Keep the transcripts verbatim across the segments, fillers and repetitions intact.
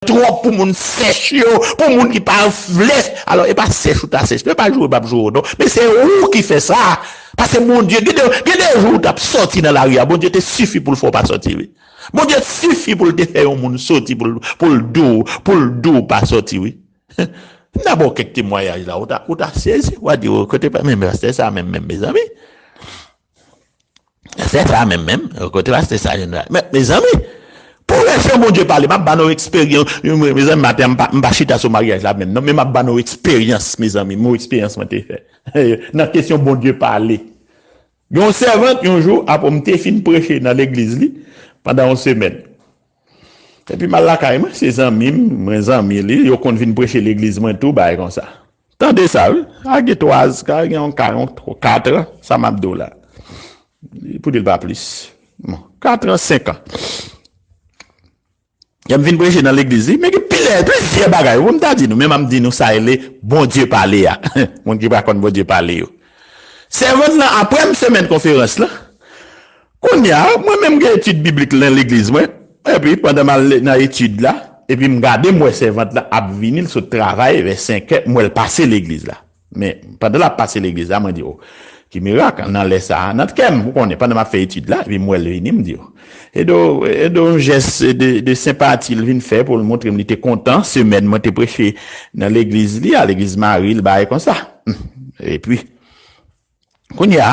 twòp pou moun sèch yo, pou moun ki pa vle. Alò, e pa sèch ou ta sèch, e pa joure m ap joure w non. Men se ou ki fè sa. Paske Bondye, gen de, gen de jou ou t ap sòti nan lari a, Bondye te sifi pou l fè w pa sòti, wi. Bondye sifi pou l te fè yon moun sòti, pou l, pou l di w, pou l di w pa sòti, wi. M ta ba w kèk temwayaj la, ou ta, ou ta sezi, w a di, "O, kote pa menm pastè sa menm, menm, mezanmi." Pastè sa menm, menm, kote pastè sa jwenn la. Men, mezanmi, pou rès yo Bondye pale, m ap ba nou eksperyans, mezanmi, maten, m pa, m pa chita sou maryaj la menm, non, men m ap ba nou eksperyans, mezanmi, yon eksperyans mwen te fè. Nan kesyon Bondye pale. Gen yon sèvant, yon jou, apre m te fin preche nan legliz li, pandan yon semèn. Epi m al lakay mwen, se zanmi m, mwen zanmi li, yo konn vin preche legliz mwen tou, bagay konsa. Tande sa, wi. Sa gen twa, sa gen yon ka, yon twa, kat an, sa m ap di w la. Pou di l pa plis. Bon, kat an, senk an. Lè m vin preche nan legliz li, men gen plizyè, plizyè bagay, wi, m ta di nou, men m ap di nou sa rele Bondye pale a. Moun ki pa konn Bondye pale yo. Sèvant lan, apre m semèn konferans lan, kounye a, mwen menm gen etid biblik nan legliz mwen, epi pandan m al nan etid la, epi m gade m wè sèvant lan ap vini, l sot travay vè senk è, m wè l pase legliz la. Men, pandan l ap pase legliz la, mwen di, "O, ki mirak, nan lè sa a, nan kè m, ou konnen, pandan m ap fè etid la, epi m wè l vini, m di, o." E do, e do yon jès de, de senpati l vin fè pou l montre m li te kontan, semèn mwen te preche nan legliz li a, legliz mari l, bagay konsa. Epi, kounye a,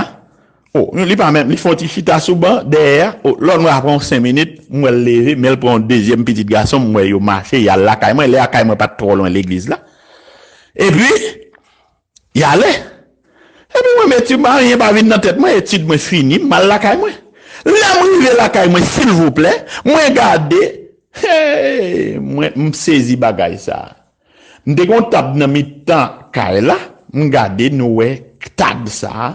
o, li pa menm, li fè yon ti chita sou ban, dèyè, o, lò nou apre yon senk minit, m wè l leve, men l pran yon dezyèm pitit gason, m wè yo mache, y al lakay mwen, lè lakay mwen pa t twò lwen legliz la. Epi, y ale. Epi mwen, men ti m, anyen pa vin nan tèt mwen, etid mwen fini, m al lakay mwen. Lè m rive lakay mwen, silvouplè, mwen gade, hey, mwen, m sezi bagay sa a. M te gen yon tab nan mitan kay la, m gade, nou wè tab sa a.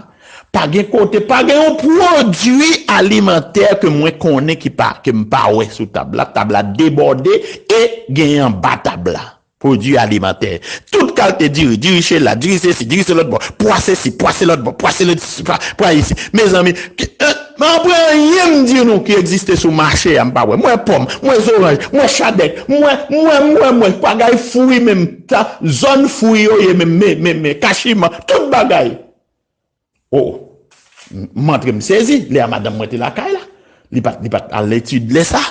Pa gen kote, pa gen yon pwodui alimantè ke mwen konnen ki pa, ke m pa wè sou tab la. Tab la debòde e genyen anba tab la. Pwodui alimantè. Tout kalite diri, diri chela, diri sesi, diri se lòt bò, pwa sesi, pwa se lòt bò, pwa se lòt, pwa, pwa isi. Mezanmi, ki, eh, m ap pran anyen m di nou ki egziste sou mache a, m pa wè. M wè pòm, m wè zoranj, m wè chadèk, m wè, m wè, m wè, m wè, bagay fwi menm, ta, zòn fwi yo ye menm, men, men, men, kachiman, tout bagay. O, m, m antre m sezi, lè a madanm mwen te lakay la. Li pa t, li pa t al etid lè sa.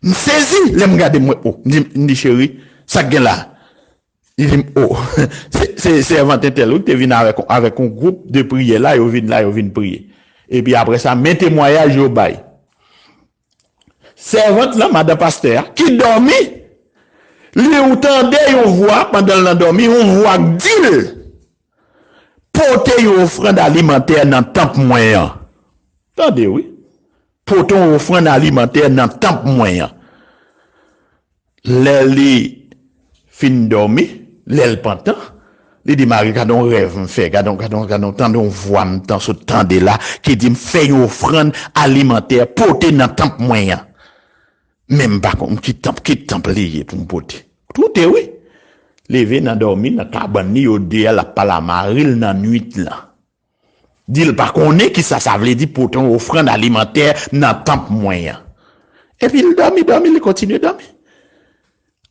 M sezi, lè m gade m wè, o, m di, m di, "Cheri, sa k gen la?" Li di m, o, se, se sèvant entèl wi ki te vin avèk, avèk yon gwoup de priyè la, yo vin la, yo vin priye. Epi apre sa, men temwayaj yo bay. Sèvant lan, madanm pastè a, ki dòmi, li ou tande yon vwa pandan l nan dòmi, yon vwa k di l, "Pote yon ofrann alimantè nan tanp mwen an." Tande, wi. "Pote yon ofrann alimantè nan tanp mwen an." Lè li fin dòmi, lè l pantan, li di, "Mari, gade yon rèv m fè, gade yon, gade yon, gade yon, tande yon vwa m tan sot tande la, ki di m fè yon ofrann alimantè, pote nan tanp mwen an." Men m pa konn ki tanp, ki tanp li ye pou m pote. Koute, wi. Leve nan dòmi, nan kabann li, yo de a, l ap pale a mari l nan nuit lan. Di l pa konnen kisa sa vle di pote yon ofrann alimantè nan tanp mwen an. Epi l dòmi, dòmi, li kontinye dòmi.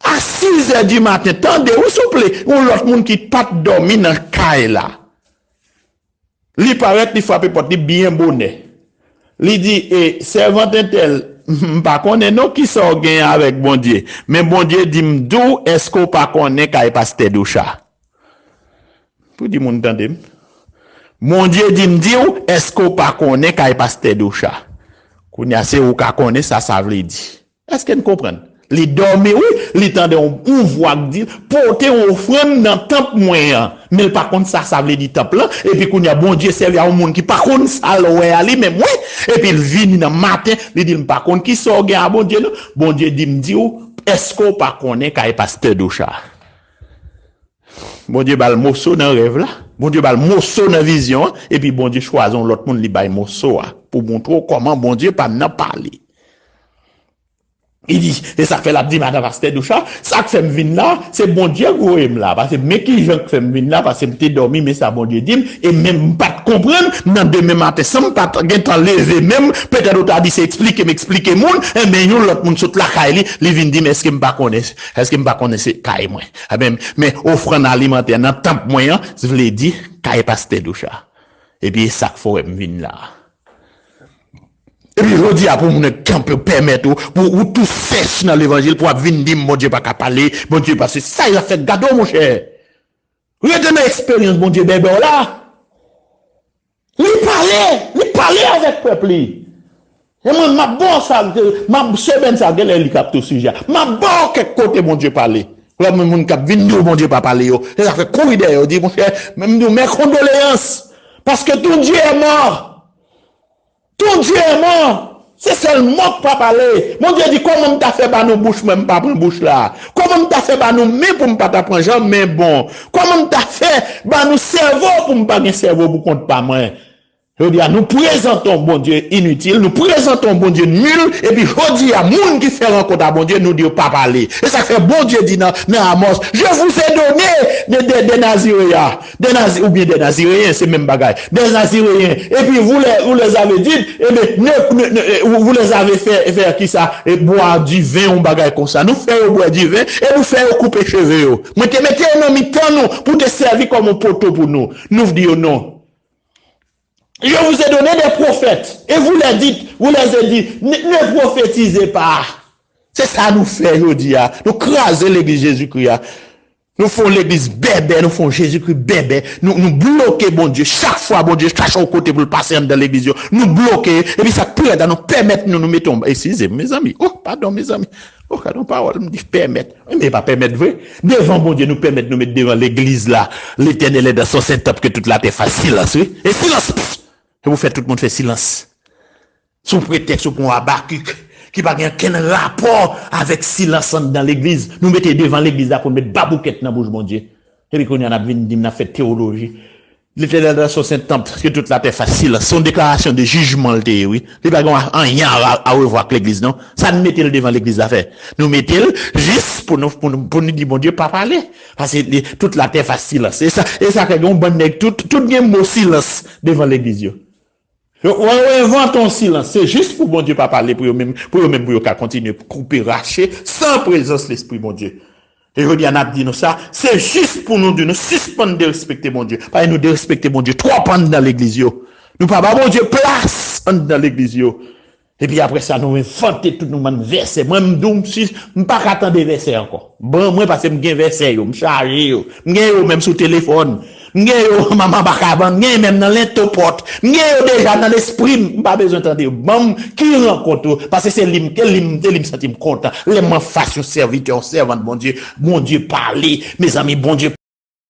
A sizè di maten, tande, wi, souple, yon lòt moun ki pa t dòmi nan kay la. Li parèt, li frape pòt li byen bonè. Li di, "E, sèvant entèl, m pa konnen non kisa w gen avèk Bondye, men Bondye di m di w, èske w pa konnen kay pastè Docha?" Pou di moun tande m. "Bondye di m di w, èske w pa konnen kay pastè Docha?" Kounye a, se ou ka konnen sa sa vle di. Èske n konprann? Li dòmi, wi, li tande yon, yon vwa k di l, "Pote yon ofrann nan tanp mwen an." Men l pa konn sa sa vle di tanp lan. Epi kounye a, Bondye sèvi a yon moun ki pa konn sa l wè a li menm, wi. Epi l vini nan maten, li di l, "M pa konn kisa w gen a Bondye, non. Bondye di m di w, èske w pa konnen kay pastè Docha?" Bondye ba l moso nan rèv la. Bondye ba l moso nan vizyon an. Epi Bondye chwazi yon lòt moun, li bay moso a. Pou montre w kòman Bondye pa nan pale. Li di, e sa k fè l ap di madan pastè Doucha, sa k fè m vin la, se Bondye k voye m la. Paske men kijan k fè m vin la, paske m te dòmi, men sa Bondye di m, e menm m pa t konprann, nan demen maten, san m pa t gentan leve menm, petèt ou ta di se eksplike m eksplike moun, enben yon lòt moun sot lakay li, li vin di m, èske m pa konnen, èske m pa konnen se kay mwen? Enben, men ofrann alimantè nan tanp mwen an, vle di kay pastè Doucha. Epi e sa k fè w wè m vin la. Epi jodi a pou moun kanpe pèmèt ou, pou ou tou sèch nan levanjil, pou w ap vin di m Bondye pa ka pale, Bondye pa se sa y ap fè gade w monchè. Rete nan eksperyans Bondye bèbè w la. Li pale, li pale avèk pèp li. E mwen, m ap ba w sa, m ap, semèn sa, genlè li k ap tou sijè a. M ap ba w kèk kote Bondye pale. Lè moun, moun k ap vin di w Bondye pa pale yo, se sa fè kouri dèyè yo, di, monchè, men m di w, mes condoléances. Parce que ton Dieu est mort. Ton Dieu est mort. Se sèl mò k pa pale. Bondye di, kòman m ta fè ba nou bouch mwen, m pa pran bouch la? Kòman m ta fè ba nou men pou m pa ta pran jan men bon? Kòman m ta fè ba nou sèvo pou m pa gen sèvo pou kont pa mwen? Jodi a, nou prezante yon Bondye initil, nou prezante yon Bondye nil, epi jodi a, moun ki fè rankont a Bondye, nou di yo pa pale. E sa k fè Bondye di nan, nan Amòs, je vous ai donné des, des, des Naziréens, des Nazi-, oubyen des Naziréens, se menm bagay, des Naziréens, epi vous les, vous les avez dit, eh bien, ne, ne, ne, vous les avez fait, fait qui ça, et boire du vin, yon bagay konsa. Nou fè yo bwè diven, e nou fè yo koupe cheve yo. Mwen te mete yo nan mitan nou pou te sèvi kòm yon poto pou nou. Nou di yo non. Je vous ai donné des prophètes, et vous les dites, vous les avez dit, ne, ne prophétisez pas. Se sa nou fè jodi a. Nou kraze legliz Jezikri a. Nou fè yon legliz bèbè, nou fè yon Jezikri bèbè. Nou, nou bloke Bondye. Chak fwa Bondye chache yon kote pou l pase anndan legliz yo, nou bloke. Epi sa k pi rèd la, nou pèmèt nou, nou mete yon, eskize m, mezanmi. Oh, padon, mezanmi. Oh, gade yon pawòl, m di pèmèt. Wi, men e pa pèmèt vre. Devan Bondye, nou pèmèt nou met devan legliz la, L'Éternel est dans son saint temple, que toute la terre fasse silence, wi. E silans! Pss! Se pou fè tout moun fè silans. Sou pretèks ou pran Abakik, ki pa gen okenn rapò avèk silans anndan legliz. Nou mete devan legliz la pou n met baboukèt nan bouch Bondye. Epi kounye a n ap vin di m n ap fè teyoloji. L'Éternel dans son saint temple, que toute la terre fasse silence. Se yon deklarasyon de jijman l te ye, wi. Li pa gen anyen a, a wevwa ak legliz, non. Sa n mete l devan legliz la fè? Nou mete l jis pou nou, pou nou, pou nou di Bondye pa pale. Paske li, toute la terre fasse silence. E sa, e sa fè gen yon bann nèg, tout, tout gen mo silans devan legliz yo. Yo, yo, yo envante yon silans. Se jis pou Bondye pa pale pou yo menm, pou yo menm, pou yo ka kontinye koupe, rache, san prezans Lespri Bondye. E jodi a, n ap di nou sa, se jis pou nou di nou sispann derespekte Bondye. Paske nou derespekte Bondye twòp anndan legliz yo. Nou pa ba Bondye plas anndan legliz yo. Epi apre sa, nou envante tout nou bann vèsè. Mwen, m di w, m si, m pa ka tande vèsè ankò. Ban mwen, paske m gen vèsè yo, m chaje yo. M gen yo menm sou telefòn. M gen yo manman bakabann, m gen menm nan lentopòt. M gen yo deja nan lespri m. M pa bezwen tande yo. Ban m ki rankont ou, paske se li m, se li m, se li m santi m kontan. Lè m anfas yon sèvitè, yon sèvant Bondye, Bondye pale. Mezanmi, Bondye